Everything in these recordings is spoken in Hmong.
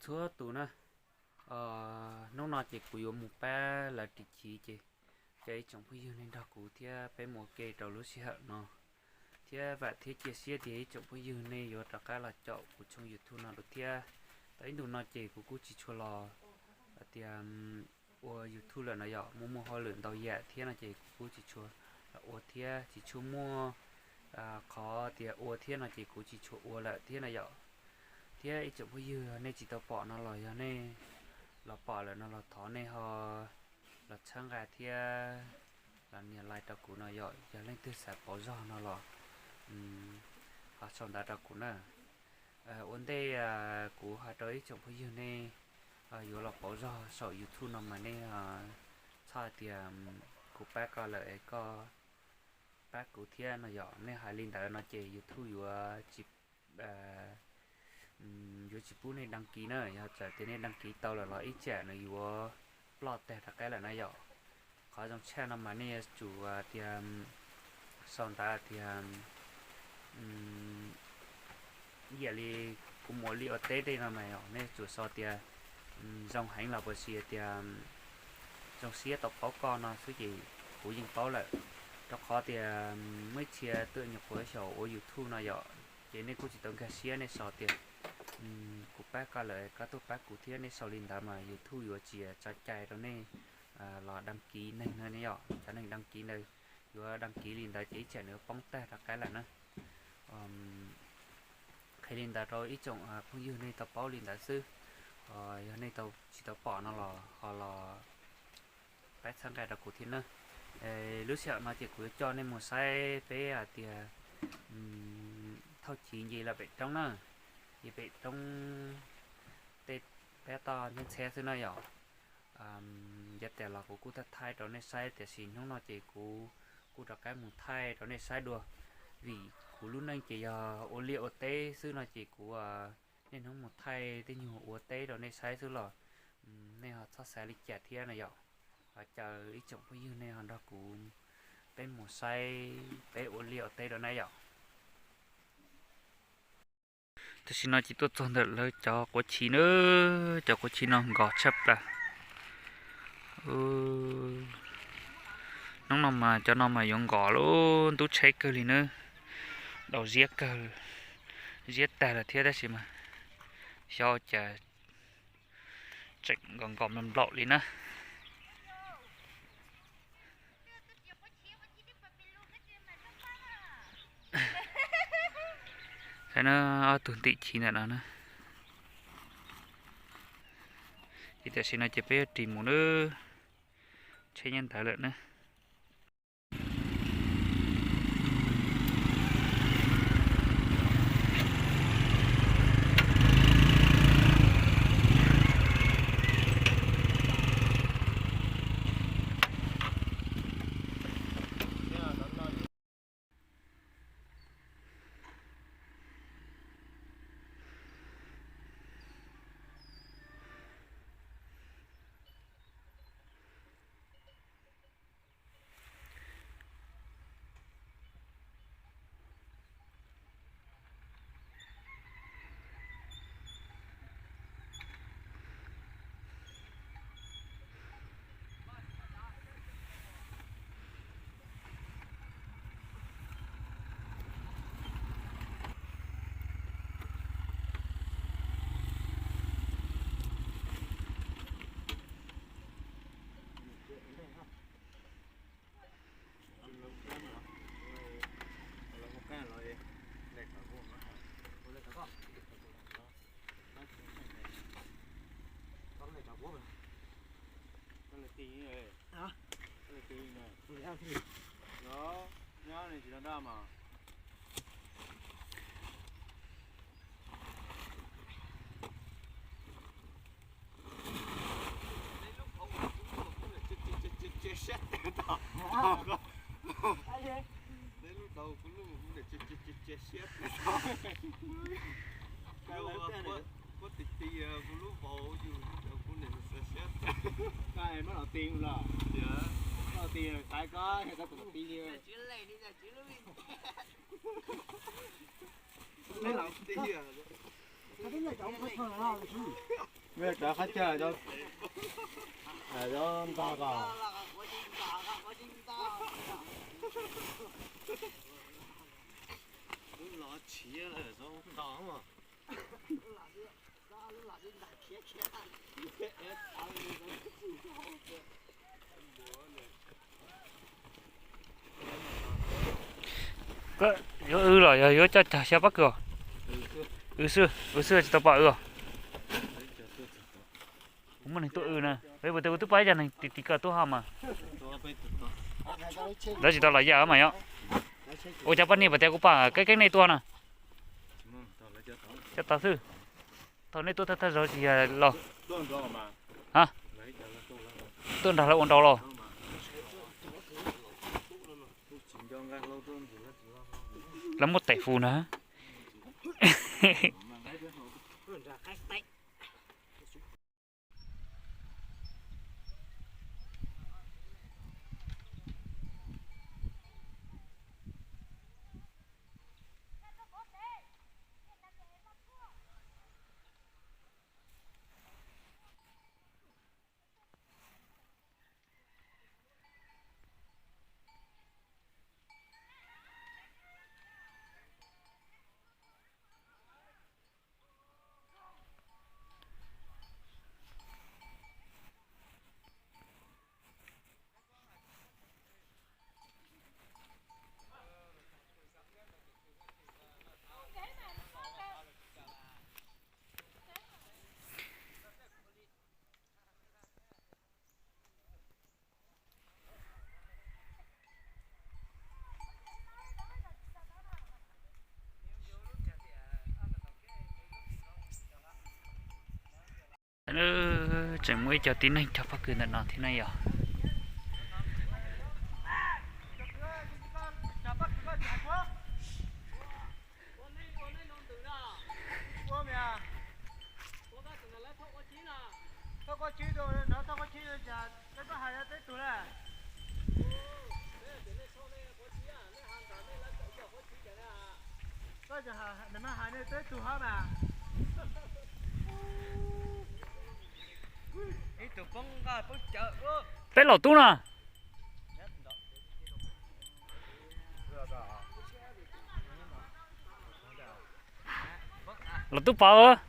Txhua tus na, hnub no ces kuv yuav mus pab lawv ris chiv ces, ces ib tsoom phooj ywg nej nrog kuv thiab peb mus ua ke rau lub sij hawm no. Thiab vam thiab cia siab tias ib tsoom phooj ywg nej yuav rov qab los caum kuv tshooj YouTube no dua thiab. Tau ib ntus no ces kuv kuj tsis tshua los hais tias ua YouTube lawm no yom, muaj muaj hauj lwm ntau yam thiab no ces kuv kuj tsis tshua los ua thiab tsis tshua muaj qhov tias ua thiab no ces kuv tsis tshua ua lawm thiab no yom. Thiab ib tsoom phooj ywg nej tsis tau pom no los yog nej los pom lawm no los thov nej ho los txhawb nqa thiab los nias like rau kuv no yom. Yog leej twg xav pauv zog no los ho sau ntawv rau kuv na. Ua ntej kuv hais rau ib tsoom phooj ywg nej yuav los pauv zog saum YouTube no mas nej txhob hais tias kuv pab koj lawm es koj pab kuv thiab no yom. Nej hais li ntawd no ces YouTube yuav tsis yuav tsis pub nej đăng ký na. Yog txawm tias nej đăng ký tau lawm los ib tsam nws yuav ploj tag rov qab lawm na yom. Qhov zoo tshaj no mas nej yuav tsum tias sau ntawv tias ib yam li kuv mus ua liaj ua teb tej no mas nej yuav tsum sau tias zoo heev los puas sis tias zoo siab tau paub koj no xwb ces kuv yeej paub lawm. Rau qhov tias muaj ib txhia tuaj nyuam qhuav xyaum ua YouTube no yom, ces nej kuj tsis tau nkag siab nej sau tias kuv pab koj lawm koj tuaj pab kuv thiab, nej sau li ntawd mas YouTube yuav tsis tso cai rau nej los đăng ký neeg no ne yom. Cov neeg đăng ký ntawd yuav đăng ký li ntawd ces ib tsam nws yuav poob tag rov qab lawm na. Qhia li ntawd rau ib tsoom phooj ywg nej tau paub li ntawd xwb. Yog nej tsis tau pom no los ho los pab txhawb nqa rau kuv thiab na. Lub sij hawm no ces kuv yuav coj nej mus saib peb hais tias thauj chiv nce los pem roob na, nce pem roob tej peb toj ntxheb xwb na yom. Yog tias los kuv kuj thaij thaij rau nej saib, tiam sis hnub no ces kuv kuj rov qab mus thaij rau nej saib dua, vim kuv lub neej ces yog ua liaj ua teb xwb no ces kuv niaj hnub mus thaij tej nyuag ua teb rau nej saib xwb los nej ho txhob xav li cas thiab na yom. Ho caw ib tsoom phooj ywg nej ho nrog kuv peb mus saib peb ua liaj ua teb rau na yom. Tam sim no ces tuaj txog ntawm lawv cov quav chiv na, cov quav chiv no nkos tshaj plaws. Hnub no mas cov no mas yuav nkos lub ntub tsheb kawg li na, dau ziab kawg, ziab tag lawm thiab tab sis mas xyov cas tseem nkos nkos nplaum nplaum li na. Saib na, ob tug ntim chiv ntawm no na. Ces tam sim no ces peb yuav ris mus na, tsheb nyob ntawd lawm na. Teb lub tau kuv lub cia siab. Kuv ti ti kuv lub vau yus kuv niam siab. Muab los ti los, muab los ti xaiv koj, koj tus los ti li. Muab los ti. Cov qab cag, cov ntag ko. Yuav wb los yog yuav coj cag xyaw pob kws? Wb xwb, wb xwb tsis tau pom wb os. Kuv muaj neeg tuaj wb na, peb puas tias kuv twb pom ib co neeg tim tim ko tuaj ho mas. Lawv tsis tau los yam mas yom. Ua cas poj niam puas tias kuv pom keeb keeb nej tuaj na? Cov tod xwb. Thaum nej tuaj thawj thawj zaug tsis yog los? Tuaj nrog lawv ua nrau los? Lawv muaj tais fus na. Tseem muaj ib co tib neeg cog pob kws ntawm no thiab ne yog. Peb laus tub no. Los tub pov.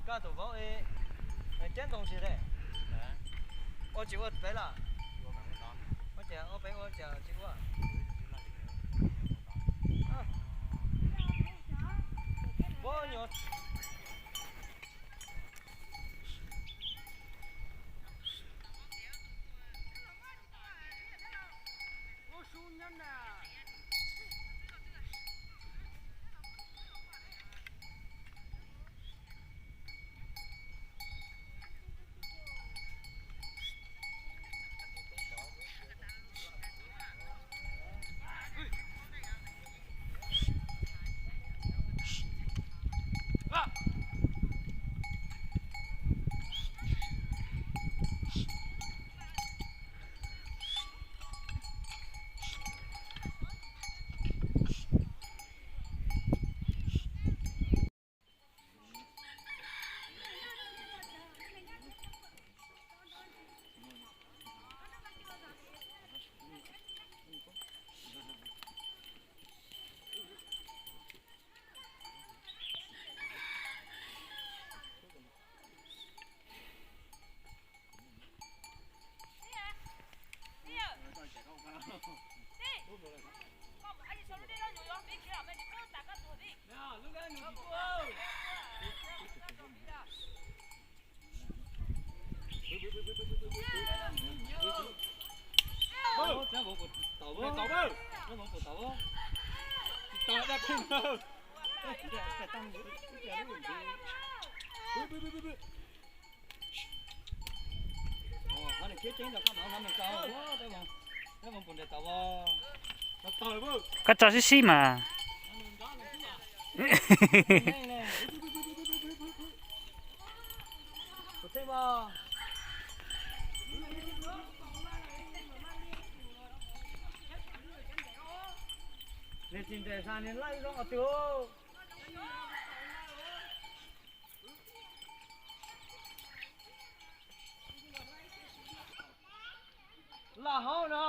Koj tus vauv, cab ntoo tsis de. Ua tsis ua peb lawm. Ua cas ua peb ua cas tsis ua. Vauv nyuam. Koj tso sib sib mas. Nws tsis nres xav nws laij zoo qhov twg. Laj hauv no.